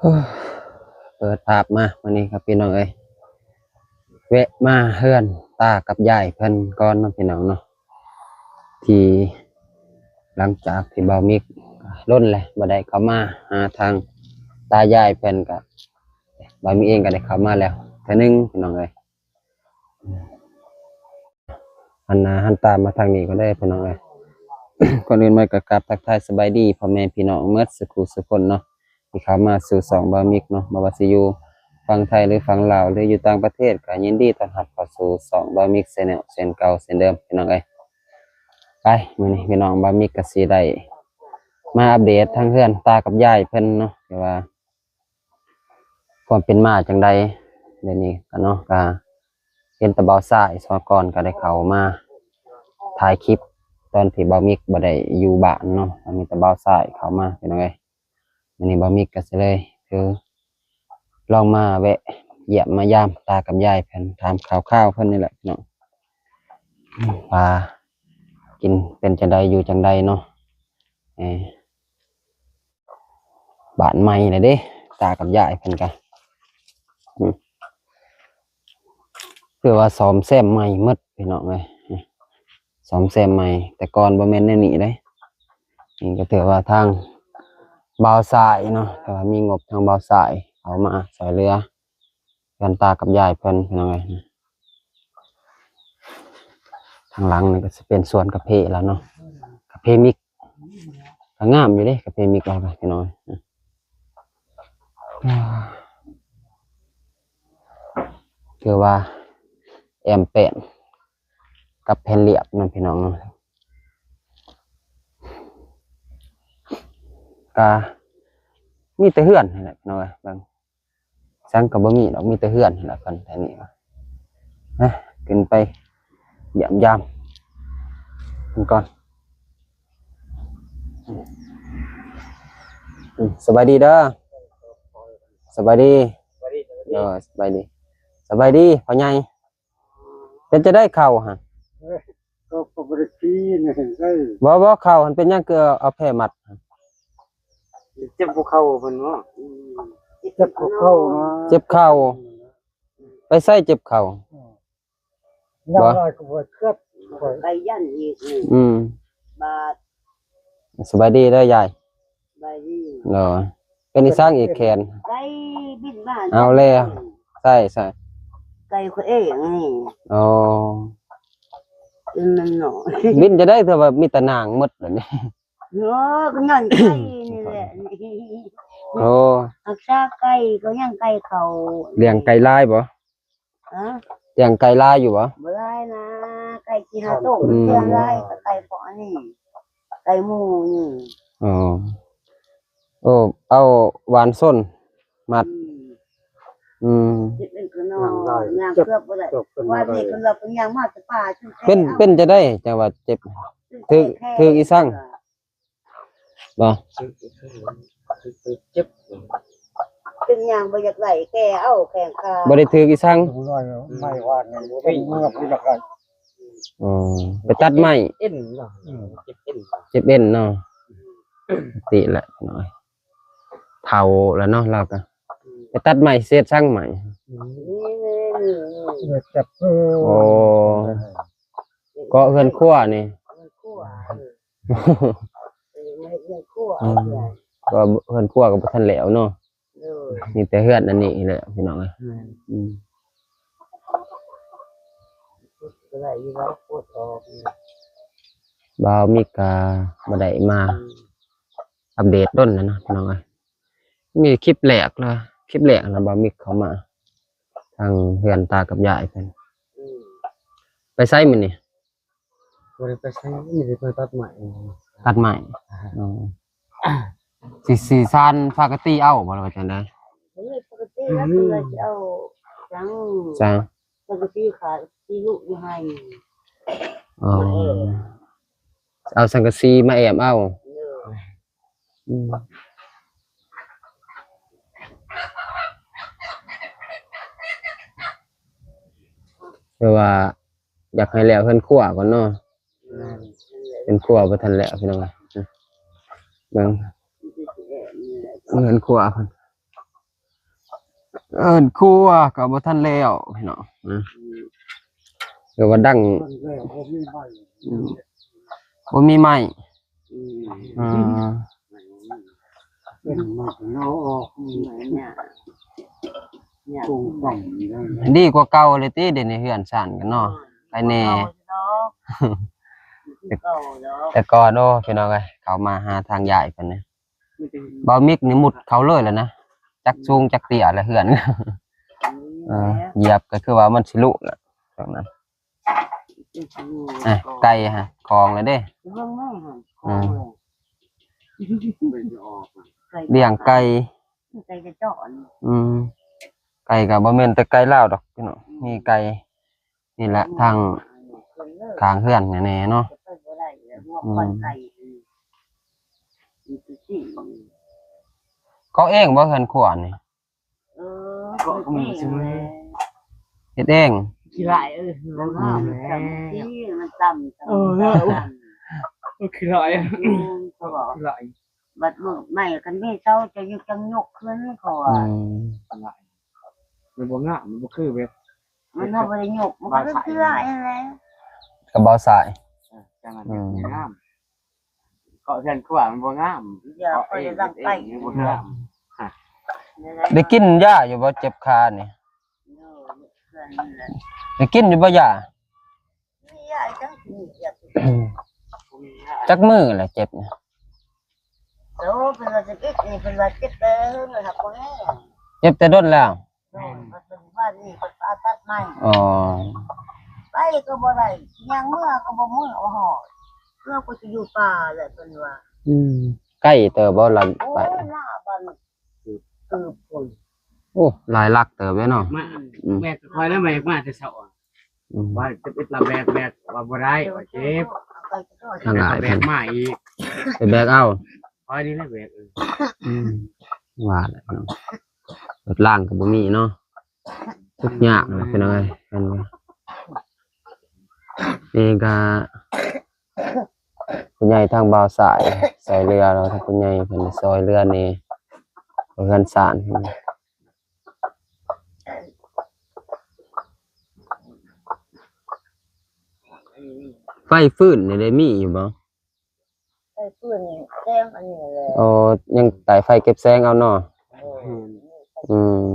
ເອີ ເປີດພາບມາມື້ນີ້ຄັບພີ່ນ້ອງເອີຍ ແວະມາເຮືອນຕາກັບຍາຍເພິ່ນກ່ອນເນາະພີ່ນ້ອງເນາະ ທີ່ຫຼັງຈາກທີ່ບ່າວມິກດົນແລ້ວບໍ່ໄດ້ເຂົ້າມາຫາທາງຕາຍາຍເພິ່ນ ກະບ່າວມິກເອງກະໄດ້ເຂົ້າມາແລ້ວເທື່ອໜຶ່ງພີ່ນ້ອງເອີຍ. ຫັນໜ້າຫັນຕາມາທາງນີ້ກ່ອນເດີພີ່ນ້ອງເອີຍ. ກ່ອນອື່ນໝົດກໍກາບທັກທາຍສະບາຍດີພໍ່ແມ່ພີ່ນ້ອງໝົດສູ່ຜູ້ສູ່ຄົນເນາະ ທີ່ເຂົ້າມາສູ່ຊ່ອງບ່າວມິກເນາະ ບໍ່ວ່າຊິຢູ່ຝັ່ງໄທ ຫຼື ຝັ່ງລາວ ຫຼື ຢູ່ຕ່າງປະເທດ ກໍຍິນດີຕ້ອນຮັບເຂົ້າສູ່ຊ່ອງບ່າວມິກ Channel ເຊັ່ນເກົ່າເຊັ່ນເດີມພີ່ນ້ອງເອີຍ. ໄປ ມື້ນີ້ພີ່ນ້ອງ ບ່າວມິກກໍຊິໄດ້ມາອັບເດດທາງເຮືອນຕາກັບຍາຍເພິ່ນເນາະ ທີ່ວ່າ ຄວາມເປັນມາຈັ່ງໃດ ດຽວນີ້ກະເນາະ ກະເຫັນແຕ່ບ່າວຊາຍສອງຄົນກະໄດ້ເຂົ້າມາຖ່າຍຄລິບຕອນທີ່ບ່າວມິກບໍ່ໄດ້ຢູ່ບ້ານເນາະ ກະມີແຕ່ບ່າວຊາຍເຂົ້າມາພີ່ນ້ອງເອີຍ. ມື້ນີ້ບ່າວມິກກະຊິເລີຍຄືລອງມາແວະຢ້ຽມມາຢາມຕາກັບຍາຍເພິ່ນ ຖາມຂ່າວຄາວເພິ່ນນີ້ແຫຼະພີ່ນ້ອງ ວ່າກິນເປັນຈັ່ງໃດຢູ່ຈັ່ງໃດເນາະ ເອີ ບ້ານໃໝ່ແລ້ວເດ້ ຕາກັບຍາຍເພິ່ນກະ ອືມ ຄືວ່າສ້ອມແຊມໃໝ່ໝົດພີ່ນ້ອງເອີຍ ສ້ອມແຊມໃໝ່ ແຕ່ກ່ອນບໍ່ແມ່ນແນວນີ້ເດ້. ນີ້ກໍຖືວ່າທາງບ່າວຊາຍເນາະ ຖືວ່າມີງົບທາງບ່າວຊາຍເຂົ້າມາຊ່ວຍເຫຼືອ ເຮືອນຕາກັບຍາຍເພິ່ນພີ່ນ້ອງເອີຍ. ທາງຫຼັງນີ້ກໍຊິເປັນສວນກາເຟແລ້ວເນາະ ກາເຟມິກ ກໍງາມຢູ່ເດ້ ກາເຟມິກລາວກໍພີ່ນ້ອງເອີຍ ຖືວ່າແອມແປນກັບແຜ່ນລຽບເນາະພີ່ນ້ອງເນາະ ກໍມີແຕ່ເຮືອນຫັ້ນແຫຼະພີ່ນ້ອງເອີຍ ເບິ່ງ ສັງກໍບໍ່ມີດອກ ມີແຕ່ເຮືອນຫັ້ນລະ ເພິ່ນແຖວນີ້ ມາ ຂຶ້ນໄປຢ້ຽມຢາມເພິ່ນກ່ອນ. ອືມ ສະບາຍດີເດີ ສະບາຍດີ ໂດຍ ສະບາຍດີ ສະບາຍດີພໍ່ໃຫຍ່ ເປັນຈັ່ງໃດເຂົ້າຫັ້ນ? ເອີ ກໍ ກໍບໍ່ໄດ້ກິນ ເຫັນໄດ້ ບໍ່ ບໍ່ ເຂົ້າຫັ້ນເປັນຫຍັງຄືເອົາແພມັດ? ເຈັບຫົວເຂົ່າເພິ່ນເນາະ ເຈັບຫົວເຂົ່າເນາະ ເຈັບເຂົ່າ ໄປໃສເຈັບເຂົ່າ? ອືມ ບໍ່ ຢ່າງໜ້ອຍກໍບໍ່ເຈັບ ໄປຢ້ານອີກນີ້ ອືມ ບາດ ສະບາຍດີເດີຍາຍ ສະບາຍດີ ໂດຍ ເປັນອີສັງອີກແຂນ ໄກ່ບິນມາ ເອົາແລ້ວ ໃສ່ ໃສ່ ໄກ່ຂ້ອຍເອງນີ້ ອໍ ເປັນມັນເນາະ ບິນຈັ່ງໃດ ເທື່ອວ່າມີແຕ່ໜາງໝົດແບບນີ້ ໂອ້ ກໍຍ້ອນໄກ່ນີ້ແຫຼະ ໂອ້ ຮັກສາໄກ່ກໍຍັງໄກ່ເຂົາ ລ້ຽງໄກ່ຫຼາຍບໍ່? ຮະ? ລ້ຽງໄກ່ຫຼາຍຢູ່ບໍ່? ບໍ່ຫຼາຍນະ ໄກ່ສີ່ຫ້າໂຕ ອືມ ເທື່ອຫຼາຍກໍໄກ່ພວກອັນນີ້ ໄກ່ໝູນີ້ ອໍ ໂອ້ ເອົາຫວ່ານຊົນມັດ ອືມ ອືມ ເຈັບເອັນກໍນອນ ຍ່າງເກືອບບໍ່ໄດ້ ວານນີ້ເພິ່ນວ່າເພິ່ນຍ່າງມາແຕ່ປ່າ ເປັນ ເປັນຈັ່ງໃດຈັ່ງວ່າເຈັບ? ຖືກ ຖືກອີສັງ? ບໍ່ ເຈັບ ເປັນຫຍັງບໍ່ຢາກໄດ້ແກ່ເອົາແຂງຂາ ບໍ່ໄດ້ຖືກອີສັງ ໄມ້ວາດນີ້ເປັນເມືອຜູ້ຢາກໄດ້ ອໍ ໄປຕັດໄມ້ ເອັນເນາະ ອືມ ເຈັບເອັນ ເຈັບເອັນເນາະ ຕິແຫຼະນ້ອຍ ເຖົ້າແລ້ວເນາະ ລາວກໍ ອືມ ໄປຕັດໄມ້ເສດສັງໄມ້ ອືມ ນີ້ໆໆ ເຈັບ ໂອ້ ເກາະເຮືອນຄົວນີ້ ເຮືອນຄົວ ເອີ ເອີ ມາເຮັດເຮືອນຄົວ ອືມ ເອົາເຮືອນ ກໍເຮືອນຄົວກໍບໍ່ທັນແລ້ວເນາະ ໂດຍ ມີແຕ່ເຮືອນອັນນີ້ແຫຼະພີ່ນ້ອງເອີຍ ແມ່ນ ອືມ ກໍໄດ້ຢູ່ແລ້ວ ໂຄດອອກ ບ່າວມິກກະບໍ່ໄດ້ມາ ອືມ ອັບເດດດົນແລ້ວເນາະພີ່ນ້ອງເອີຍ ມີຄລິບແລກລະ ຄລິບແລກລະບ່າວມິກເຂົ້າມາ ທາງເຮືອນຕາກັບຍາຍເພິ່ນ ອືມ ໄປໃສມື້ນີ້? ບໍ່ໄດ້ໄປໃສ ມີແຕ່ໄປຕັດໄມ້ ຕັດໄມ້ ອໍ ຊິ ຊິຊານພາກະຕີເອົາບໍ່ ຫຼືວ່າຈັ່ງໃດ? ເອີ ພາກະຕີລະ ອືມ ເພິ່ນວ່າຊິເອົາສັງ ສັງ ພາກະຕີຂາຍ ຕີລູກຢູ່ໃຫ້ ອໍ ເອີ ເອົາສັງກະສີມາແອ້ມເອົາ ເອີ ອືມ ແຕ່ວ່າຢາກໃຫ້ແລ້ວເຮືອນຄົວກ່ອນເນາະ ແມ່ນ ເຮືອນຄົວບໍ່ທັນແລ້ວພີ່ນ້ອງ ເບິ່ງເຮືອນຄົວເພິ່ນ ເຮືອນຄົວກໍບໍ່ທັນແລ້ວພີ່ນ້ອງນະ ຄືວ່າດັງ ເພິ່ນແລ້ວບໍ່ມີໄມ້ ອືມ ບໍ່ມີໄມ້ ອືມ ອ່າ ເປັນໄມ້ເອົາອອກ ນີ້ ນີ້ ນີ້ ປຸງປັງ ດີກວ່າເກົ່າເລີຍຕິ ດຽວນີ້ເຮືອນຊານກັນເນາະ ໃຜແນ່ ເກົ່າຢູ່ດອກ ແຕ່ ເກົ່າດອກ ແຕ່ກ່ອນ ໂອ້ ພີ່ນ້ອງເອີຍ ເຂົ້າມາຫາທາງຍາຍເພິ່ນນີ້ ບ່າວມິກນີ້ມຸດເຂົ້າເລີຍແຫຼະນະ ຈັກສູງຈັກເຕ້ຍແຫຼະເຮືອນ ອືມ ເອີ ຢຽບກໍຄືວ່າມັນຊິລຸແຫຼະ ຈັ່ງນັ້ນ ອ່ະ ໄກ່ຫະ ຂອງແລ້ວເດ້ ເບິ່ງແມ່ຫັ້ນ ຂອງແລ້ວ ອືມ ລ້ຽງໄກ່ ໄກ່ຈະເຈາະ ອືມ ໄກ່ກໍບໍ່ແມ່ນແຕ່ໄກ່ລາວດອກພີ່ນ້ອງ ມີໄກ່ ນີ້ແຫຼະ ທາງຂ້າງເຮືອນແນ່ໆເນາະ ອືມ ເກາະເອງບໍ່ເຮືອນຄົວນີ້ ເອີ ເກາະເອງ ເຮັດເອງ ຂີ້ຫຼາຍ ເອີ ມັນງາມແຫຼະ ມັນຕ່ຳ ເອີ ມັນຕ່ຳ ເອີ ຂີ້ຫຼາຍ ອືມ ເຂົາວ່າ ຂີ້ຫຼາຍ ບັດມື້ໃໝ່ຄັນມີເຕົາຈະຍົກ ຈັ່ງຍົກຂຶ້ນ ເຂົາວ່າ ອືມ ມັນບໍ່ງາມ ມັນບໍ່ຄືແບບ ມັນເຮົາບໍ່ໄດ້ຍົກ ມັນກໍຄືອ້າຍຫັ້ນແຫຼະ ກັບບ່າວຊາຍ ເອີ ຈັ່ງນັ້ນ ອືມ ງາມ ເກາະເຮືອນຄົວມັນບໍ່ງາມ ຢ່າໄປລັງໄກ່ ເກາະເອງເຮັດເອງມັນບໍ່ງາມ ໄດ້ກິນຢາຢູ່ບໍ່ ເຈັບຂານີ້ ໄດ້ກິນຢູ່ບໍ່ຢາ ມີຢາຈັກ ຈັກມື້ລະເຈັບນີ້ ໂອ້ ເພິ່ນວ່າສິບເອັດນີ້ ເພິ່ນວ່າເຈັບແຕ່ເຫິງແລ້ວ ຫາກບໍ່ແຮງ ເຈັບແຕ່ດົນແລ້ວ ໂດຍ ເພິ່ນວ່ານີ້ເພິ່ນຜ່າຕັດໃໝ່ ອໍ ໄປກໍບໍ່ໄດ້ ຍ່າງເມືອກໍບໍ່ເມືອ ບໍ່ຮອດ ເພື່ອກູຊິຢູ່ປ່າແຫຼະ ເພິ່ນວ່າ ອືມ ໄກເຕີບບໍ່ລະ ໂອ້ ໄປ ລາວບ້ານ ຄືພຸ້ນ ໂອ້ ຫຼາຍຫຼັກເຕີບເດ້ເນາະ ມາ ອືມ ແບກຂ້ອຍແລ້ວ ແບກມາແຕ່ເຊົ້າ ອືມ ວ່າຈະເປັນລະແບກ ແບກວ່າບໍ່ໄດ້ ວ່າເຈັບ ທາງຫຼາຍ ແບກມາອີກ ໄປແບກເອົາ ຂ້ອຍນີ້ແຫຼະແບກ ເອີ ອືມ ວ່າແຫຼະເນາະ ລົດລາງກໍບໍ່ມີເນາະ ທຸກຍາກເນາະ ພີ່ນ້ອງເອີຍ ເຫັນບໍ່ ນີ້ກໍ ຜູ້ໃຫຍ່ທາງບ່າວຊາຍຊ່ອຍເຫຼືອເນາະ ທາງຜູ້ໃຫຍ່ເພິ່ນຊ່ອຍເຫຼືອແດ່ ເຮືອນຊານ ໄຟຟືນນີ້ໄດ້ມີຢູ່ບໍ່? ໄຟຟືນແສງອັນນີ້ແຫຼະ ໂອ້ ຍັງໄຕ້ໄຟເກັບແສງເອົາເນາະ ໂດຍ ອືມ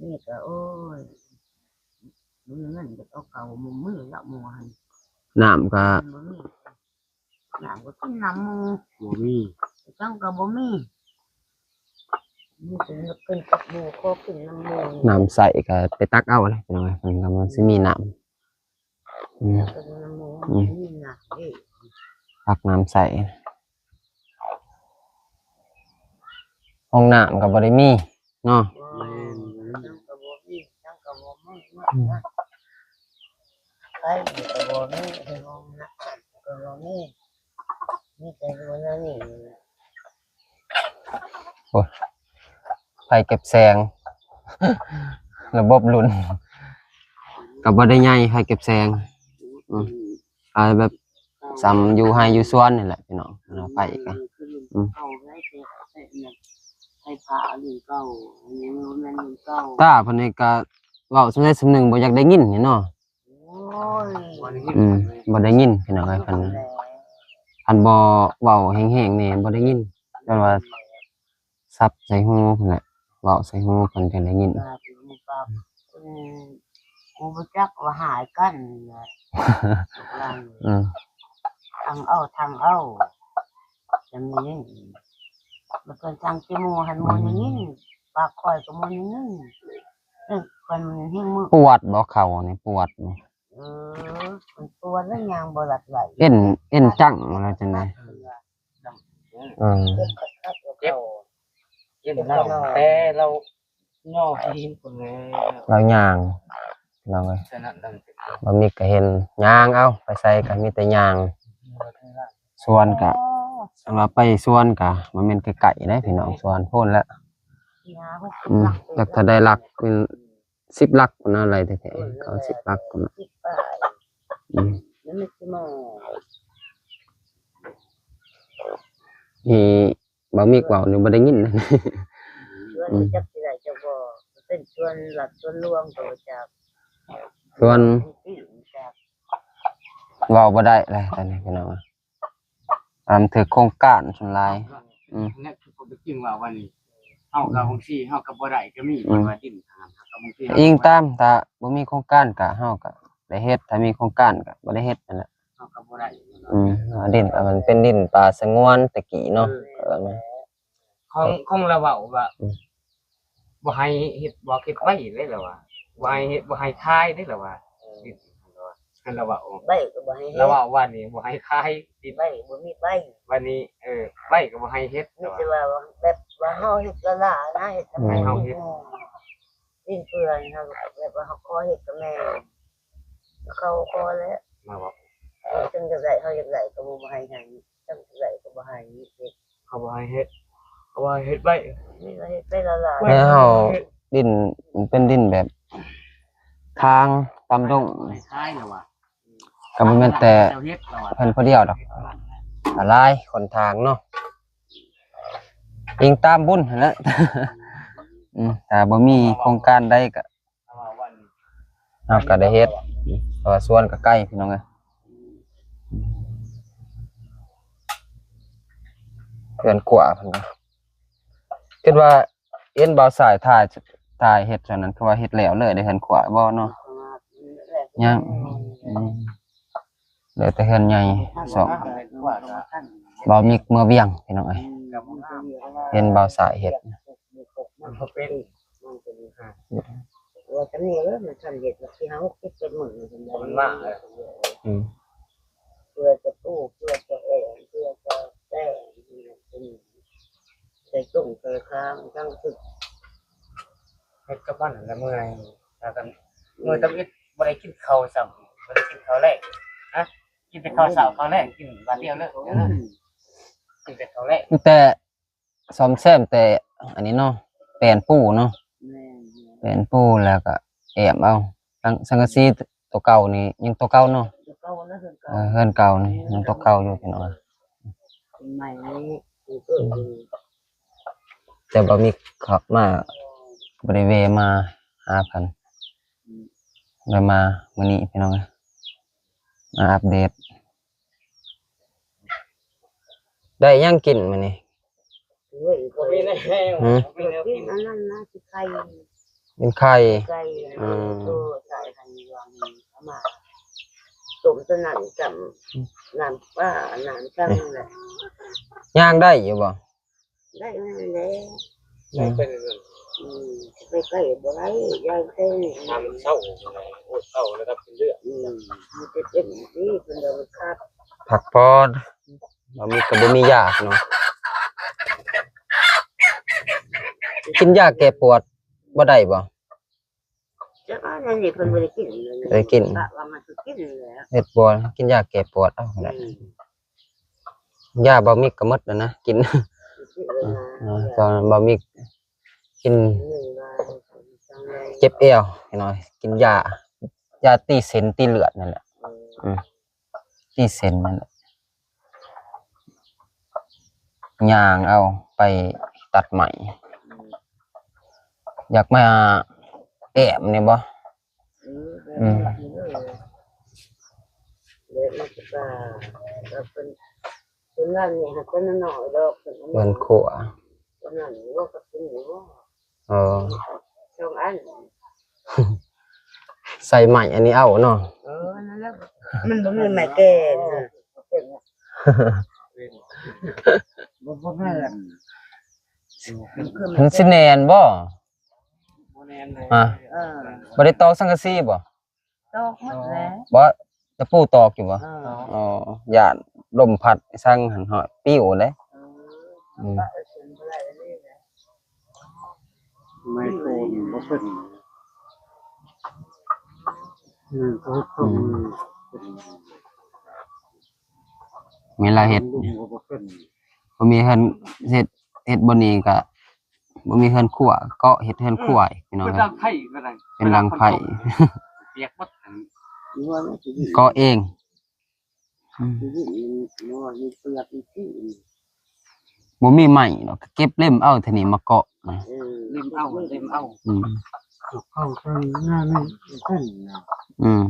ນີ້ກໍ ໂອ້ຍ ມີເງິນກໍເອົາເຂົ້າມື້ລະມື້ຫັ້ນ ນ້ຳກໍ ນ້ຳກໍກິນນ້ຳໝູ່ ບໍ່ມີ ຈັ່ງກໍບໍ່ມີ ມີແຕ່ກິນກັບໝູ່ ຂໍກິນນ້ຳໝູ່ ນ້ຳໃສກໍໄປຕັກເອົາແຫຼະ ພີ່ນ້ອງເອີຍ ເພິ່ນກໍວ່າຊິມີນ້ຳ ອືມ ອືມ ຕັກນ້ຳໃສ ຫ້ອງນ້ຳກໍບໍ່ໄດ້ມີເນາະ ແມ່ນ ໄຟກໍບໍ່ມີ ຫ້ອງນ້ຳກໍບໍ່ມີ ມີແຕ່ຢູ່ໃນນີ້ ໂອ້ຍ ໄຟເກັບແສງ ລະບົບລຸ້ນ ກໍບໍ່ໄດ້ໃຫຍ່ ໄຟເກັບແສງ ອືມ ຂາຍແບບສ່ຳຢູ່ໄຮ່ຢູ່ສວນນີ້ແຫຼະພີ່ນ້ອງ ເອົາໄຟກໍ ອືມ ໄຟຟ້າລຸ້ນເກົ່າ ອັນນີ້ມັນບໍ່ແມ່ນລຸ້ນເກົ່າ ຕາເພິ່ນນີ້ກໍເວົ້າສ່ຳໃດສ່ຳໜຶ່ງ ບໍ່ຢາກໄດ້ຍິນນີ້ເນາະ ໂອ້ຍ ອືມ ບໍ່ໄດ້ຍິນພີ່ນ້ອງເອີຍ ເພິ່ນ ຄັນບໍ່ເວົ້າແຮງໆນີ້ບໍ່ໄດ້ຍິນ ແຕ່ວ່າສັບໃສ່ຫູພຸ້ນແຫຼະ ເວົ້າໃສ່ຫູເພິ່ນຈັ່ງໄດ້ຍິນ ອືມ ກູບໍ່ຈັກວ່າຫາຍກັນ ອືມ ທັງເອົາທັງເອົາ ຈັ່ງນີ້ ແລ້ວເພິ່ນສັ່ງຊິໝູ່ຫັ້ນໝູ່ໄດ້ຍິນ ປາກຂ້ອຍກໍໝູ່ໄດ້ຍິນ ເອີ ເພິ່ນແຮງມື ປວດບໍ່ເຂົ່ານີ້ ປວດບໍ່? ເອີ ມັນປວດແລ້ວຍ່າງບໍ່ຫຼັດໄຫຼ ເອັນ ເອັນຈັງແລ້ວຈັ່ງໃດ ເອີ ເຈັບ ເຈັບເຮົາ ແຕ່ລາວຍໍໃຫ້ເຫັນພຸ້ນແລ້ວ ລາວຍ່າງ ລາວ ບໍ່ມີກະເຫັນ ຍ່າງເອົາ ໄປໃສກະມີແຕ່ຍ່າງ ສວນກະ ຄັນວ່າໄປສວນກະ ມັນແມ່ນໃກ້ໆເດ້ພີ່ນ້ອງ ສວນພຸ້ນແຫຼະ ອືມ ຈັກເທົ່າໃດຫຼັກ ເປັນສິບຫຼັກພຸ້ນນະ ໄລ່ແທ້ໆ ເກົ້າສິບຫຼັກພຸ້ນນະ ອືມ ນີ້ ບ່າວມິກເວົ້ານີ້ບໍ່ໄດ້ຍິນ ເອີ ອືມ ຈັກຊິໄດ້ຈັກບໍ່ ເປັນສວນລັດສວນຫຼວງກໍບໍ່ຈັກ ສວນ ທີ່ຈັກ ເວົ້າບໍ່ໄດ້ແຫຼະຕອນນີ້ພີ່ນ້ອງ ອາ ມັນຖືກໂຄງການສ່ວນຫຼາຍ ອືມ ແລະຄືເປັນຈິງວ່າ ວ່ານີ້ ເຮົາກໍບາງທີເຮົາກໍບໍ່ໄດ້ກໍມີ ອືມ ເພິ່ນວ່າດິນທາງນັ້ນ ເຮົາກໍບາງທີ ອີງຕາມ ຖ້າບໍ່ມີໂຄງການກໍເຮົາກໍໄດ້ເຮັດ ຖ້າມີໂຄງການກໍບໍ່ໄດ້ເຮັດນັ້ນແຫຼະ ເຮົາກໍບໍ່ໄດ້ ອືມ ດິນກໍມັນເປັນດິນປ່າສະຫງວນແຕ່ກີ້ເນາະ ເອີ ຂອງ ຂອງລາວເວົ້າວ່າ ອືມ ບໍ່ໃຫ້ເຮັດ ບໍ່ເກັບໄວ້ເດ້ລາວວ່າ ບໍ່ໃຫ້ເຮັດ ບໍ່ໃຫ້ຂາຍເດ້ລາວວ່າ ເອີ ຫັ້ນລາວວ່າ ໃບກໍບໍ່ໃຫ້ເຮັດ ລາວເວົ້າວ່ານີ້ບໍ່ໃຫ້ຂາຍ ໃບບໍ່ມີໃບ ບາດນີ້ ເອີ ໃບກໍບໍ່ໃຫ້ເຮັດ ມີແຕ່ວ່າແບບວ່າເຮົາເຮັດລ້າໆນະ ເຮັດທຳໄມ ໃຫ້ເຮົາເຮັດ ດິນເປື້ອນ ເຮົາແບບວ່າເຮົາຂໍເຮັດກໍແມ່ນ ເຂົາຂໍແລ້ວ ລາວເວົ້າ ເອີ ຈັ່ງຈະໄດ້ ເຮົາຢາກໄດ້ກໍບໍ່ໃຫ້ ຈັ່ງຈະໄດ້ກໍບໍ່ໃຫ້ເຮັດ ເຂົາບໍ່ໃຫ້ເຮັດ ເຂົາວ່າເຮັດໄວ້ ນີ້ກໍເຮັດໄປຫຼາຍໆ ແລ້ວເຮົາ ດິນເປັນດິນແບບທາງຕ່ຳດົງ ໃຫ້ຂາຍລະວ່າ ກໍບໍ່ແມ່ນແຕ່ເພິ່ນຜູ້ດຽວດອກ ຫຼາຍຄົນທາງເນາະ ອີງຕາມບຸນຫັ້ນແຫຼະ ອືມ ຖ້າບໍ່ມີໂຄງການໃດກໍ ເຮົາກໍໄດ້ເຮັດ ເພາະວ່າສວນກໍໄກພີ່ນ້ອງເອີຍ ເຮືອນຂວາເພິ່ນກໍ ຄິດວ່າເຫັນບ່າວຊາຍຖ່າຍ ຖ່າຍເຮັດຊ່ວງນັ້ນ ຄືວ່າເຮັດແລ້ວເລີຍເດ້ເຮືອນຂວາ ບໍ່ເນາະ ຍັງ ອືມ ເຫຼືອແຕ່ເຮືອນໃຫຍ່ສອງ ບ່າວມິກເມືອວຽງພີ່ນ້ອງເອີຍ ເຫັນບ່າວຊາຍເຮັດ ມັນບໍ່ເປັນ ມັນເປັນ ວ່າຈຳນີ້ເອີ ມັນທັນເຮັດ ທີ່ເຮົາເກັບເປັນມື້ ມັນວ່າ ອືມ ເພື່ອຈະປູ ເພື່ອຈະແອງ ເພື່ອຈະແປງ ໃສ່ຕົງໃສ່ຄາງ ທັງຄື ເຮັດກັບມັນລະເມື່ອຍ ແລ້ວກໍເມື່ອຍຕຳອິດ ບໍ່ໄດ້ກິນເຂົ້າຊ້ຳ ບໍ່ໄດ້ກິນເຂົ້າແລງ ຮະ ກິນແຕ່ເຂົ້າເຊົ້າ ເຂົ້າແລງ ກິນບາດດຽວເລີຍ ອືມ ກິນແຕ່ເຂົ້າແລງ ແຕ່ ສ້ອມແຊມແຕ່ອັນນີ້ເນາະ ແປ້ນປູເນາະ ແມ່ນ ແປ້ນປູ ແລ້ວກໍແອ້ມເອົາ ສັງ ສັງກະສີຕົວເກົ່ານີ້ ຍັງຕົວເກົ່າເນາະ ຕົວເກົ່ານະ ເຮືອນເກົ່າ ເອີ ເຮືອນເກົ່ານີ້ຍັງຕົວເກົ່າຢູ່ພີ່ນ້ອງ ໃໝ່ນີ້ ອືມ ແຕ່ບໍ່ມີເຂົ້າມາ ບໍ່ໄດ້ແວ່ມາຫາເພິ່ນ ອືມ ໄດ້ມາມື້ນີ້ພີ່ນ້ອງ ມາອັບເດດ ໄດ້ຫຍັງກິນມື້ນີ້? ໂອ້ຍ ບໍ່ມີແນວ ຫືມ? ບໍ່ມີແນວກິນ ກິນອັນນັ້ນນະ ຊິໄຂ່ ກິນໄຂ່ ໄຂ່ ອືມ ໂຕໃສ່ໄຂ່ຍອງ ເອົາມາຕົ້ມຕົວນັ້ນ ຈ້ຳນ້ຳປາ ນ້ຳສັງນັ້ນແຫຼະ ຍ່າງໄດ້ຢູ່ບໍ່? ໄດ້ນັ້ນແຫຼະ ໄດ້ໄປນັ້ນ ອືມ ໄປໄກບໍ່ໄດ້ ຢ້ານແຕ່ນີ້ ນ້ຳເຊົາ ໂອ້ຍ ເຊົາແລ້ວກໍເປັນເລືອດ ອືມ ມັນຈະເປັນນີ້ ເພິ່ນວ່າມັນຂາດ ພັກຜ່ອນ ບໍ່ມີ ກໍບໍ່ມີຢາເນາະ ກິນຢາແກ້ປວດບໍ່ໄດ້ບໍ່? ຈັກອັນນີ້ເພິ່ນບໍ່ໄດ້ກິນ ບໍ່ໄດ້ກິນ ກະວ່າມັນຊິກິນແຫຼະ ເຮັດບໍ່ ກິນຢາແກ້ປວດເອົາກໍໄດ້ ອືມ ຢາເບົາມິກກໍໝົດແລ້ວນະ ກິນ ກິນແລ້ວນະ ເອີ ຕອນເບົາມິກກິນ ເຈັບແອວ ພີ່ນ້ອງ ກິນຢາ ຢາຕີເສັ້ນຕີເລືອດນັ້ນແຫຼະ ເອີ ອືມ ຕີເສັ້ນນັ້ນແຫຼະ ຍ່າງເອົາໄປຕັດໄມ້ ຢາກມາແອ້ມນີ້ບໍ່? ອືມ ອືມ ແບບນີ້ກໍ ແບບນີ້ກໍ ເພິ່ນ ເພິ່ນນັ້ນນີ້ຫາກຄົນນ້ອຍດອກ ເພິ່ນ ເພິ່ນຂົວ ເພິ່ນນັ້ນວ່າກໍເປັນຢູ່ ເອີ ສອງອັນ ໃສ່ໄມ້ອັນນີ້ເອົາເນາະ ເອີ ນັ້ນແຫຼະ ມັນບໍ່ມີໄມ້ແກ່ນະ ບໍ່ ບໍ່ແມ່ນ ມັນຊິແໜ້ນບໍ່? ບໍ່ແໜ້ນເລີຍ ຮະ ເອີ ບໍ່ໄດ້ຕອກສັງກະສີບໍ່? ຕອກໝົດແລ້ວ ບໍ່ ຕະປູຕອກຢູ່ບໍ່? ເອີ ອໍ ຢ້ານລົມພັດສັງຫັ້ນຫອດປິວເດ້ ເອີ ອືມ ໄມ້ໂກນບໍ່ຂຶ້ນ ອືມ ເວລາເຮັດ ບໍ່ມີເຮືອນເຮັດ ເຮັດບ່ອນນີ້ກະ ບໍ່ມີເຮືອນຄົວ ເກາະເຮັດເຮືອນຄົວ ອືມ ພີ່ນ້ອງ ເປັນຫຼັງໄຜ່ ເປັນຫຼັງໄຜ່ ປຽກໝົດ ເກາະເອງ ອືມ ບໍ່ມີໄມ້ດອກ ກໍເກັບເລັມເອົາເທົ່ານີ້ມາເກາະນະ. ເລັມເອົາ ເລັມເອົາ. ອືມ ເຂົ້າໄປງານນີ້ເປັນນະ. ອືມ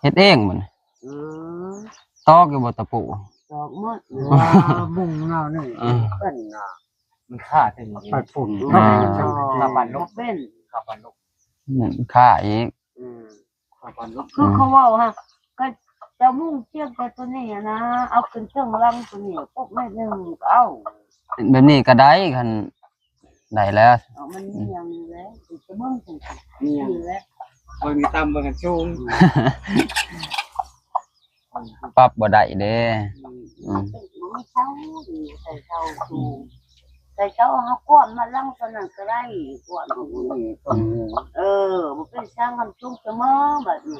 ເຮັດເອງບໍ່ນີ້? ອືມ ຕອກຢູ່ບໍ່ຕະປູ? ຕອກໝົດ. ວ່າມຸງແນວນີ້ ເອີ ເປັນນະ. ມັນຄາດເປັນ ໄປຝຸ່ນ ເອີ ຄາບປານລົກ ເປັນຄາບປານລົກ. ອືມ ຄາອີກ. ອືມ ຄາບປານລົກ ຄືເຂົາເວົ້າຫັ້ນ ກໍຈະມຸງຈຽກແຕ່ຕົວນີ້ນະ ເອົາຂຶ້ນເທິງຫຼັງຕົວນີ້ປຸບແມ່ນໜຶ່ງກໍເອົາ. ແບບນີ້ກໍໄດ້ ຄັນໄດ້ແລ້ວ. ເອົາ ມັນມີຫຍັງຢູ່ແລ້ວ ຊິເບິ່ງ ມີຫຍັງຢູ່ແລ້ວ. ເບິ່ງນີ້ຕ່ຳ ເບິ່ງຫັ້ນສູງ. ປັບບໍ່ໄດ້ເດ້. ອືມ ອືມ ມັນເປັນ ມັນມີເສົາຢູ່ ໃສ່ເສົາສູງ ໃສ່ເສົາ ເຮົາກວມມາຫຼັງຕົວນັ້ນກໍໄດ້ ກວມ. ເອີ ບໍ່ເປັນຫຍັງ ຄັນສູງສະເໝີບັດນີ້.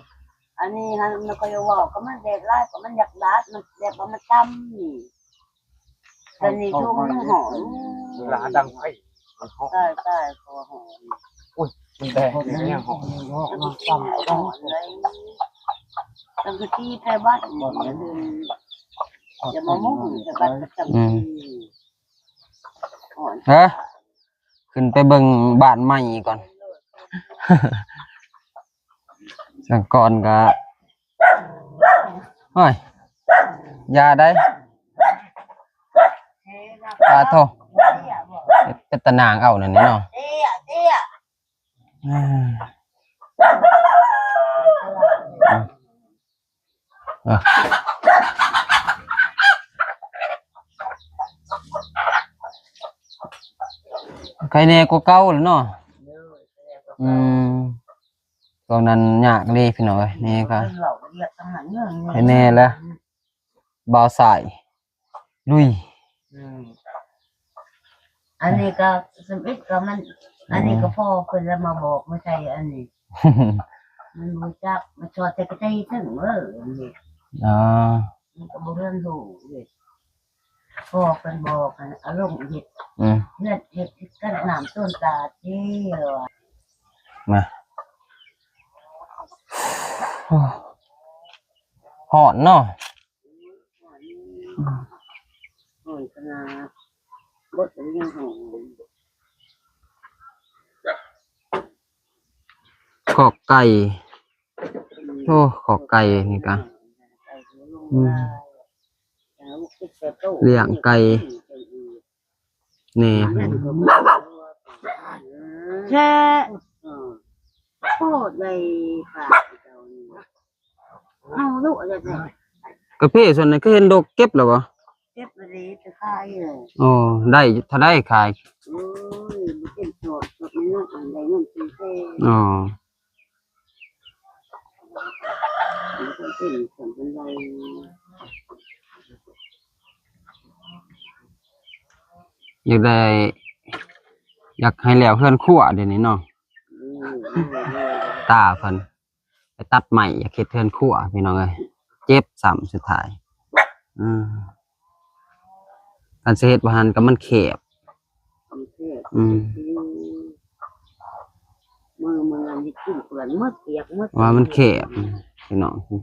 ອັນນີ້ຫັ້ນ ມັນກໍຢ່າເວົ້າ ກໍມັນແດດຫຼາຍ ກໍມັນຢາກດາດ ມັນແດດວ່າມັນຕ່ຳນີ້. ຕອນນີ້ຊ່ວງມັນຮ້ອນ ເວລາດັງໄຟ ຕາຍ ຕາຍ ເພາະວ່າຮ້ອນ. ອຸ້ຍ ມັນແດງ ມັນຍັງຮ້ອນ ມັນຮ້ອນ ມັນຮ້ອນເລີຍ. ຕັ້ງແຕ່ທີ່ໄປວັດ ຈະມາມຸງໃສ່ບັດປະຈຳປີ. ອືມ ຮ້ອນ. ເອີ ຂຶ້ນໄປເບິ່ງບ້ານໃໝ່ກ່ອນ. ສາວກອນກໍ ໂອ້ຍ ຢ່າໄດ້ ປາໂທ ເປັນຕານາງເອົານັ້ນເນາະ. ເອີ ໄຄແນ່ກວ່າເກົ່າແລ້ວເນາະ. ອືມ ຊ່ວງນັ້ນຍາກເລີຍພີ່ນ້ອງເອີຍ. ນີ້ກໍໄຄແນ່ແລ້ວ ບ່າວສາຍ ລຸຍ. ອືມ ອັນນີ້ກໍ ສຳອິດກໍມັນ ອັນນີ້ກໍ ອືມ ພໍ່ເພິ່ນລະມາບອກມາໃສ່ອັນນີ້ ມັນຮູ້ຈັກ ມັນຊອດແຕ່ກະໄຕເຖິງເອີ ອັນນີ້. ອໍ ມັນກໍບໍ່ຮຽນຮູ້ເດ້ ພໍ່ເພິ່ນບອກໃຫ້ເອົາລົງເຮັດ ອືມ ເຮັດ ເຮັດກັນນ້ຳຕົ້ນຕາດເດ້. ມາ ໂອ້ ຮ້ອນເນາະ. ອືມ ຮ້ອນຂະໜາດ ບົດກໍຍັງຮ້ອນ. ຄອກໄກ່ ໂອ້ ຄອກໄກ່ນີ້ກະ ອືມ ລ້ຽງໄກ່ ແນ່ ແທ້ ໂຄດໄດ້ປາເຈົ້ານີ້ ເອົາລູກເອົາແທ້. ກາເຟສ່ວນນັ້ນຄືເຫັນດົກເກັບແລ້ວບໍ່? ເກັບແລ້ວເດ້ ໄປຂາຍເລີຍ. ໂອ້ ໄດ້ເທົ່າໃດຂາຍ? ໂອ້ຍ ບໍ່ເຕັມຊອບ ຊອບນ້ອຍໆ ໄດ້ເງິນສີ່ແສນ. ອໍ ບໍ່ເຕັມຊອບປານໃດ. ຢາກໄດ້ ຢາກໃຫ້ແລ້ວເຮືອນຄົວດຽວນີ້ເນາະ. ອືມ ຕາເພິ່ນໄປຕັດໄມ້ ຢາກເຮັດເຮືອນຄົວ ພີ່ນ້ອງເອີຍ ເຈັບຊ້ຳສຸດທ້າຍ. ອືມ ຄັນຊິເຮັດບໍ່ຫັ້ນກໍມັນແຄບ ມັນແຄບ. ອືມ ມື້ ມື້ນັ້ນນີ້ກິນເປື້ອນໝົດ ປຽກໝົດ ວ່າມັນແຄບ ພີ່ນ້ອງ. ອືມ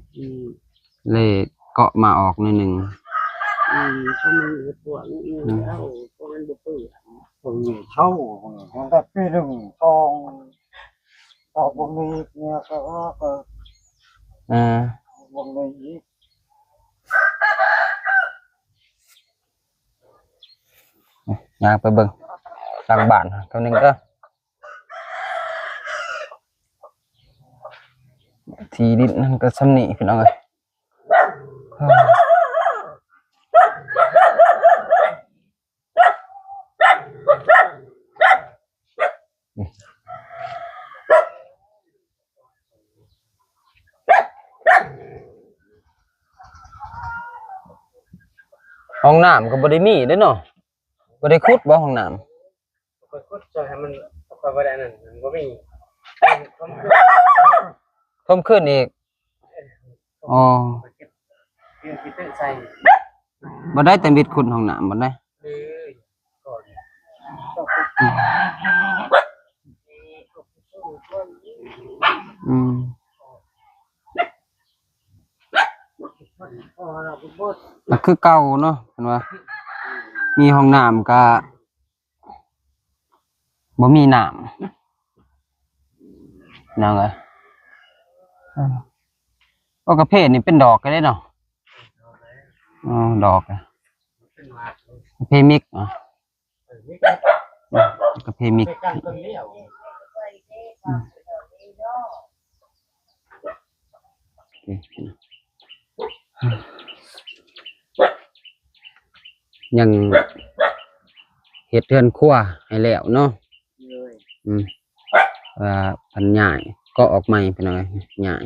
ເລີຍເກາະມາອອກໜ້ອຍໜຶ່ງ. ອືມ ເຂົາມີເຮັດພວກນີ້ ອືມ ເອົາ ພວກມັນບໍ່ເປື້ອນ ພວກນີ້ເຊົາ ພວກນີ້ ແຕ່ປີໜຶ່ງ ສອງ ອອກບໍ່ມີເມຍກໍອອກ ເອີ ເອີ ບໍ່ມີອີກ. ຍ່າງໄປເບິ່ງຫຼັງບ້ານເຮົາໜຶ່ງເດີ. ທີ່ດິນນັ້ນກໍສ່ຳນີ້ ພີ່ນ້ອງເອີຍ. ຫ້ອງນ້ຳກໍບໍ່ໄດ້ມີເດ້ເນາະ. ບໍ່ໄດ້ຂຸດບໍ່ຫ້ອງນ້ຳ? ຂ້ອຍຂຸດຊ່ອຍໃຫ້ມັນ ຂ້ອຍບໍ່ໄດ້ອັນນັ້ນ ມັນບໍ່ມີ. ຖົມຄືນ ຖົມຄືນອີກ. ອໍ ເປັນຂີ້ເຕະໃສ່ ບໍ່ໄດ້ແຕ່ບິດຂຸດຫ້ອງນ້ຳບໍ່ໄດ້. ອືມ. ກໍຄືເກົ່າເນາະ ເພິ່ນວ່າ ມີຫ້ອງນ້ຳກໍບໍ່ມີນ້ຳ ນ້ອງເອີຍ. ເອີ ໂອ້ ກາເຟນີ້ເປັນດອກກັນເດ້ເນາະ. ອໍ ດອກ ກາເຟມິກ ອາ ກາເຟມິກ ຍັງເຮັດເຮືອນຄົວໃຫ້ແລ້ວເນາະ. ໂດຍ ອືມ ວ່າເພິ່ນຍ້າຍກໍອອກໃໝ່ ພີ່ນ້ອງເອີຍ ຍ້າຍ.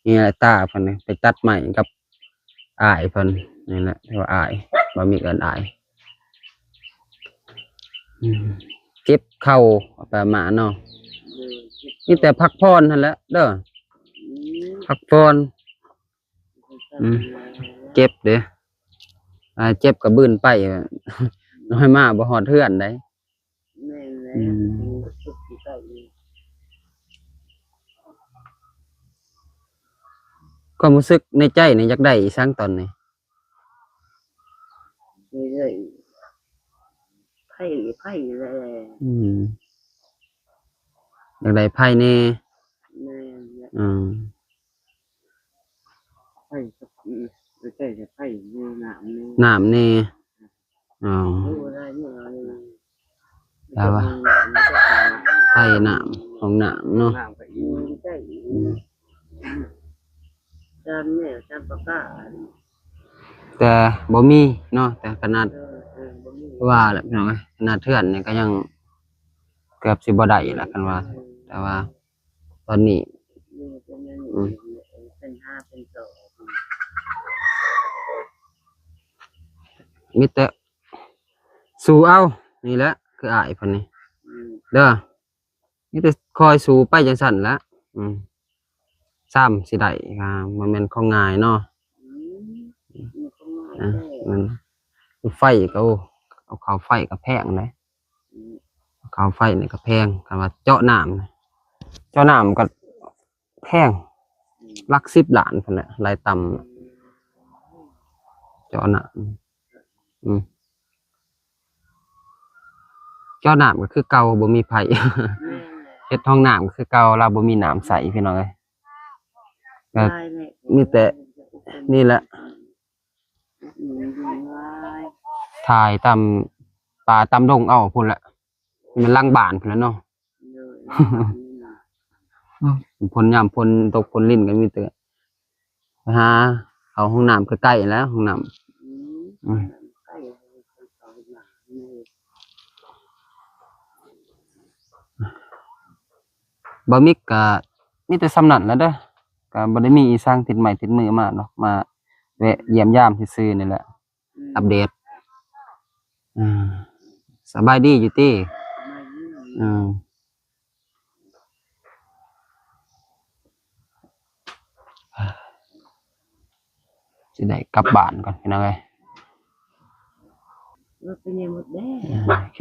ນີ້ແຫຼະ ຕາເພິ່ນໄປຕັດໄມ້ກັບອ້າຍເພິ່ນນີ້ແຫຼະ ເອີ້ນວ່າອ້າຍ ບໍ່ມີ ເອີ້ນອ້າຍ. ອືມ ເຈັບເຂົ່າປະມານເນາະ. ໂດຍ ມີແຕ່ພັກຜ່ອນຫັ້ນແຫຼະເດີ ອືມ ພັກຜ່ອນ. ອືມ ເຈັບເດ້ ອາ ເຈັບກໍບືນໄປ ນ້ອຍມາບໍ່ຮອດເຮືອນໃດ. ແມ່ນແລ້ວ ອືມ ຄວາມຮູ້ສຶກໃນໃຈນີ້ຢາກໄດ້ອີ່ຫຍັງຕອນນີ້? ຢາກໄດ້ໄຟ ໄຟແຫຼະ. ອືມ ຢາກໄດ້ໄຟແດ່. ແມ່ນແຫຼະ ອືມ ໄຟ ອືມ ຢາກໄດ້ໄຟ ນ້ຳແດ່ ນ້ຳແດ່. ອໍ ແລ້ວວ່າໄຟນ້ຳ ຫ້ອງນ້ຳເນາະ. ອືມ ແຕ່ບໍ່ມີເນາະ ແຕ່ຂະໜາດ ເອີ ເອີ ບໍ່ມີ ວ່າແຫຼະ ພີ່ນ້ອງເອີຍ ຂະໜາດເຮືອນນີ້ກໍຍັງເກືອບຊິບໍ່ໄດ້ລະ ຄັນວ່າ ແຕ່ວ່າ ຕອນນີ້ ອືມ ມີແຕ່ສູ້ເອົາ ນີ້ແຫຼະ ຄືອ້າຍເພິ່ນນີ້ ອືມ ເດີ ມີແຕ່ຄອຍສູ້ໄປຈັ່ງຊັ້ນລະ. ອືມ ຊ້ຳຊິໄດ້ ກໍບໍ່ແມ່ນຂອງງ່າຍເນາະ. ອືມ ອືມ ມັນ ໄຟກໍ ໂອ້ ເອົາເຂົ້າໄຟກໍແພງເດ້. ອືມ ເຂົ້າໄຟນີ້ກໍແພງ ຄັນວ່າເຈາະນ້ຳ ເຈາະນ້ຳກໍແພງ ອືມ ຫຼັກສິບລ້ານພຸ້ນແຫຼະ ລາຍຕ່ຳ ເຈາະນ້ຳ. ອືມ ເຈາະນ້ຳກໍຄືເກົ່າ ບໍ່ມີໄຟ ແມ່ນແຫຼະ ເຮັດຫ້ອງນ້ຳກໍຄືເກົ່າ ລາວບໍ່ມີນ້ຳໃຊ້ ພີ່ນ້ອງເອີຍ. ກໍມີແຕ່ນີ້ແຫຼະ ອືມ ຖ່າຍຕາມປ່າຕາມດົງເອົາພຸ້ນແຫຼະ ແມ່ນຫຼັງບ້ານພຸ້ນແຫຼະເນາະ. ໂດຍ ຝົນ ຍາມຝົນຕົກຝົນລິນກໍມີແຕ່ໄປຫາເຂົ້າຫ້ອງນ້ຳໃກ້ໆແຫຼະ ຫ້ອງນ້ຳ. ອືມ ອືມ ໃກ້ ເຂົ້າຫ້ອງນ້ຳ ບໍ່ມີ ກໍມີແຕ່ສ່ຳນັ້ນແຫຼະເດີ ກໍບໍ່ໄດ້ມີອີ່ຫຍັງຕິດໄມ້ຕິດມືມາດອກ ມາແວະຢ້ຽມຢາມຊື່ໆນີ້ແຫຼະ. ອືມ ອັບເດດ ອ່າ ສະບາຍດີຢູ່ຕິ? ສະບາຍດີ ອືມ ຊິໄດ້ກັບບ້ານກ່ອນ ພີ່ນ້ອງເອີຍ. ລົດເປັນຫຍັງໝົດແດ່? ໂອເຄ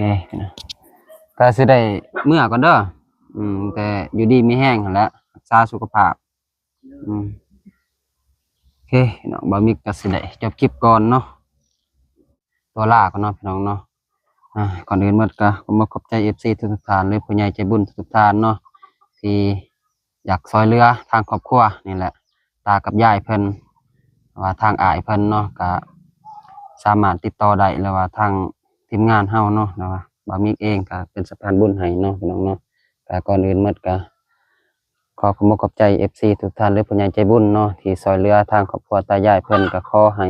ກໍຊິໄດ້ເມືອກ່ອນເດີ. ອືມ ແຕ່ຢູ່ດີມີແຮງຫັ້ນແຫຼະ ຮັກສາສຸຂະພາບ. ອືມ ໂອເຄເນາະ ບ່າວມິກກໍຊິໄດ້ຈົບຄລິບກ່ອນເນາະ ຕົວລາກ່ອນເນາະ ພີ່ນ້ອງເນາະ. ອ່າ ກ່ອນອື່ນໝົດກໍຂອບອົກຂອບໃຈເອັຟຊີທຸກໆທ່ານ ຫຼືຜູ້ໃຫຍ່ໃຈບຸນທຸກໆທ່ານເນາະ ທີ່ຢາກຊ່ວຍເຫຼືອທາງຄອບຄົວນີ້ແຫຼະ ຕາກັບຍາຍເພິ່ນ ວ່າທາງອ້າຍເພິ່ນເນາະ ກໍສາມາດຕິດຕໍ່ໄດ້ ຫຼືວ່າທາງທີມງານເຮົາເນາະ ຫຼືວ່າບ່າວມິກເອງກໍເປັນສະພານບຸນໃຫ້ເນາະ ພີ່ນ້ອງເນາະ. ກໍກ່ອນອື່ນໝົດກໍ ຂໍຂອບອົກຂອບໃຈເອັຟຊີທຸກທ່ານ ຫຼືຜູ້ໃຫຍ່ໃຈບຸນເນາະ ທີ່ຊ່ວຍເຫຼືອທາງຄອບຄົວຕາຍາຍເພິ່ນ ກໍຂໍໃຫ້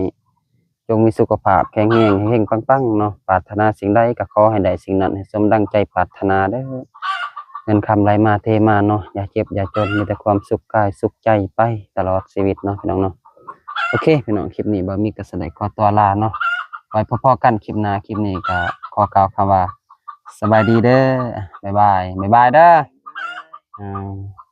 ຈົ່ງມີສຸຂະພາບແຂງແຮງ ເຮັງໆປັງໆເນາະ ປາດຖະໜາສິ່ງໃດກໍຂໍໃຫ້ໄດ້ສິ່ງນັ້ນ ໃຫ້ສົມດັ່ງໃຈປາດຖະໜາເດີ້ ເງິນຄຳໄຫຼມາເທມາເນາະ ຢ່າເຈັບຢ່າຈົນ ມີແຕ່ຄວາມສຸກກາຍສຸກໃຈໄປຕະຫຼອດຊີວິດເນາະ ພີ່ນ້ອງເນາະ. ໂອເຄ ພີ່ນ້ອງ ຄລິບນີ້ບ່າວມິກກໍຊິໄດ້ຂໍຕົວລາເນາະ ໄວ້ພໍ້ໆກັນຄລິບໜ້າ ຄລິບນີ້ກໍຂໍກ່າວຄຳວ່າ ສະບາຍດີເດີ້ ບາຍບາຍ ບາຍບາຍເດີ້ ອ່າ.